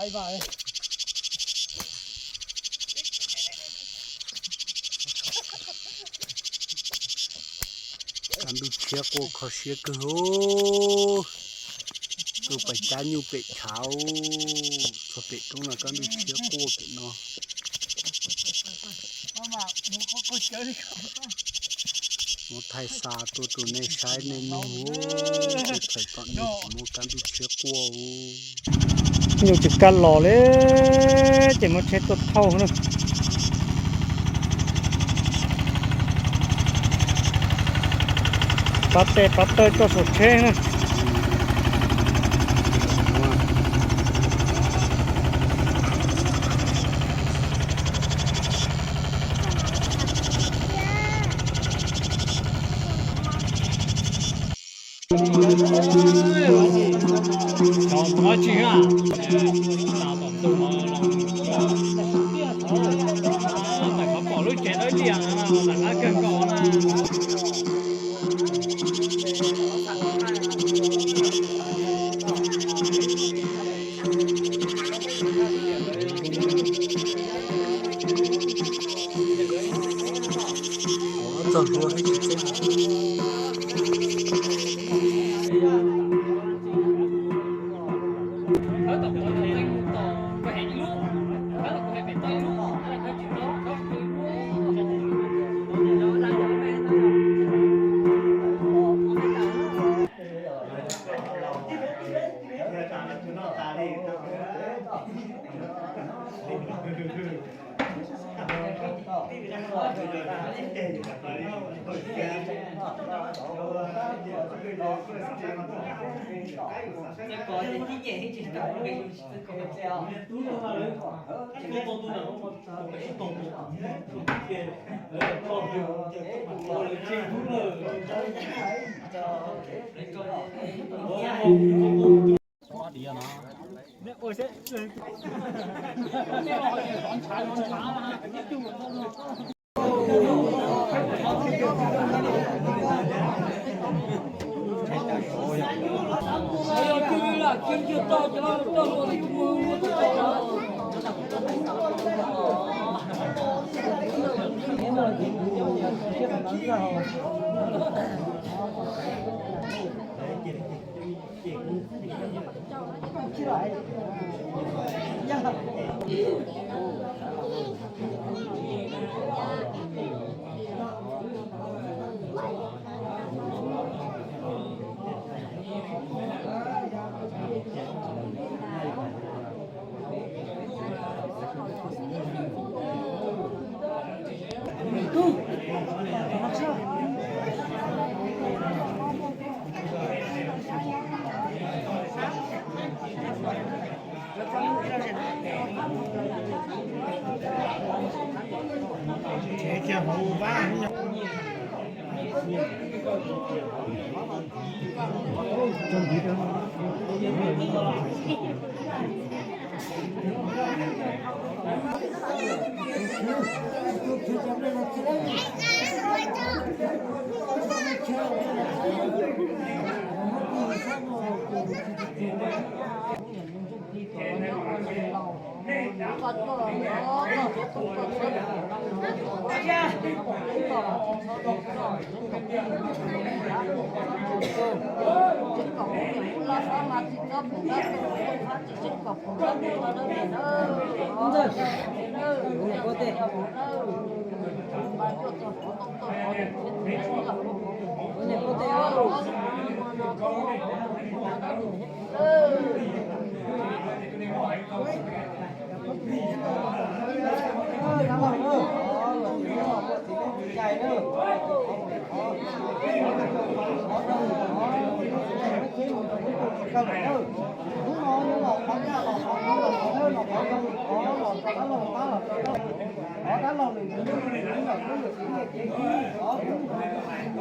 Kab nplooj tshiab quaj kho siab kawg os. Tuaj pem cab nyuj pem tshav, txog pem roob no kab nplooj tshiab quaj pem no. Muab thaij xa tuaj rau nej saib nej mloog, thaum tom ntej tsis muaj kab nplooj tshiab quaj. Nyuj tsis kaj los li, ces muab tsheb tuaj thauj na. Pab tes pab taw coj saum tsheb na. Txog hlua thiab tsis txeeb.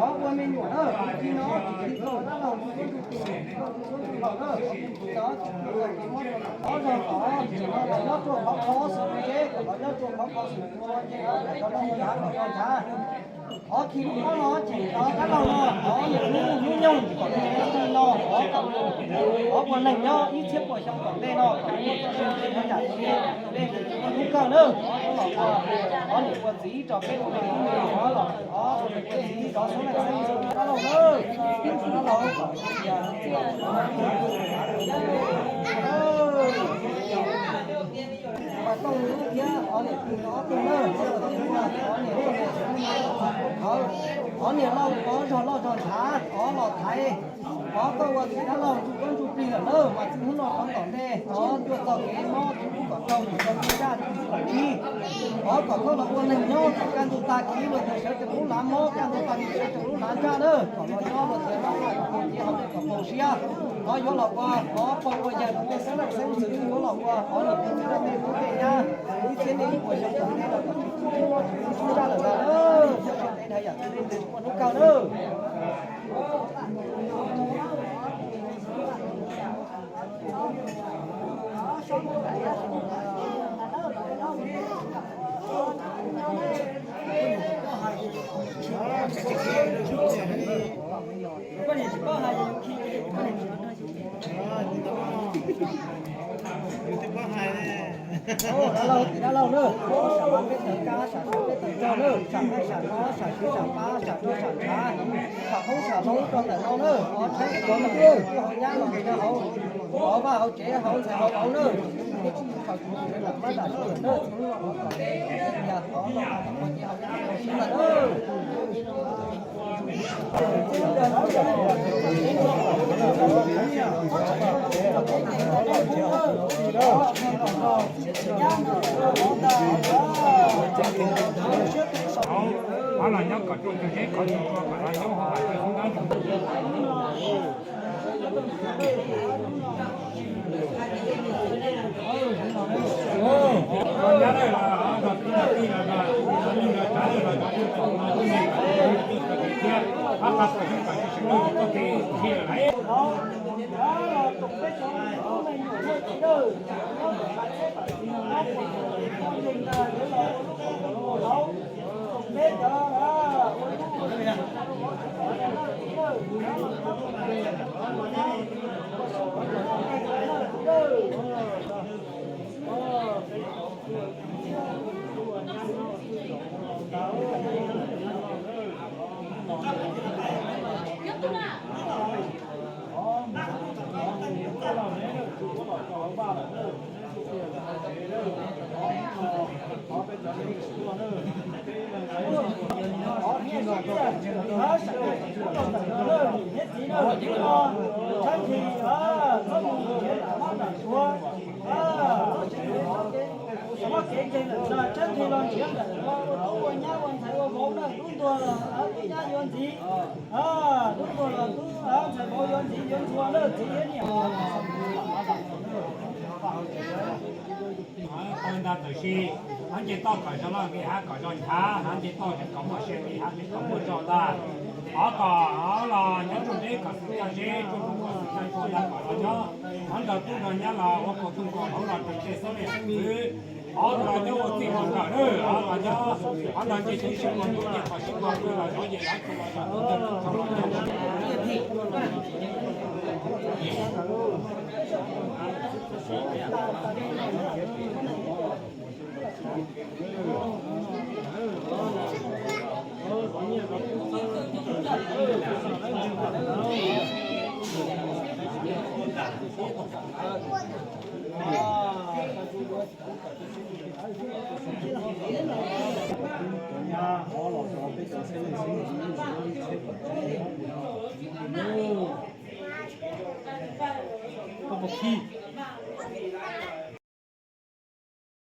Ua me nyuam na, ua me nyuam na, los nyob rua qhov kho xwb, los nyob rua qhov kho xwb, nchav. Qhov khi lub mob no tseem rov qab los no, qhov niam hnub hnub nyoog kom tus txiv no, qhov ua neeg nyob ib txhiab puas xyoo tom ntej no kom muaj txoj sia ntshe yam li nej tus tub kawg na, qhov los ua, qhov niam ua txiv rau peb ua neeg ua me, qhov los qhov ua txiv rov xub leej xeeb xwb rov qab los na, rov qab los kom tias Mas Tooj thiab qhov niam tus ob tug na, qhov niam ua niam qhov, qhov niam laus qhov zog loj zog ntshav qhov los thaiv, qhov koj ua txiv dab laug ntsuj koob ntsuj plig lawm na, mas txij hnub no rov tom ntej qhov tuaj txog kev mob txhua lub kom raug yus rau txhua zaj txhua txhua tib. Qhov kom koj los ua neeg nyob kom kaj ntug tag kis luag tias sawv tsees lub lav mob, kaj ntug tag kis sawv tsees lub lav ntsaj na, kom los nyob luag tias noj nqaij kom haus, cev haus kom haus siab. Qhov yuav los ua qhov pog ua yawg los tej xeeb leej xeeb ntxwv yuav los ua qhov los ua tej tub tej nyab ib txhiab niaj ib puas xyoo tom ntej los kom tsis txhob mob tsis txhob ntsaj lawm ntag. Txoj sia ntev dhawv yam twg nej ntws tsis muaj hnub kawg na. Dab laug, dab laug na, sam mas peb tawg kab, sam mas peb tawg rog na, sam mas sam no, sam siv sam pav, sam rau sam ntshav, sam qoob sam loo rau ntawm no na, qhov tshaib qhov nqhis, hauv nyab los hauv, hauv vaj hauv tsev hauv ntxhais hauv vauv na, tsis txhob txhob mab dam sawv daws na, txhob los kom tias qhov los kom ua cia hauv nyab hauv tsev lawm na. Qhov los nyob kom tsuj tsuag zeb, qhov tsuj tsuag kom los nyob hauv vaj tsev hauv nab. Txhob kev ceg lawm, txhob kev los ntsiav ntawm ua tub ua nyab ua ntxhais ua vauv na, tub ntuag los tub nyab yuav ntxiv, tub ntuag los tub ntxhais vauv yuav ntxiv yuav ntxuag na, txiv thiab niam. Tau ntag, tab sis hnav nce toj kom zoo loj nqis hav kom zoo nchav, hnav nce toj kom muaj sia nqis hav kom muaj zog ntag. Qhov kom los nyob tsuj zeb kom xwm caj zeb, tsuj ntuj kom xwm caj ntsua ntag, kom los nyob hnav nrog tub nrog nyab los ua kaus tooj kaus hauv los raws tej xeeb leej xeeb ntxwv. Qhov los nyob ua txij ua nkawm na, qhov los nyob, qhov nrog nce tsheb sib npog ntuj nce qhov sib npog pw los zov nce yav tsuas los zov tub ntawd tub tshau los nyob. Koj puas khib?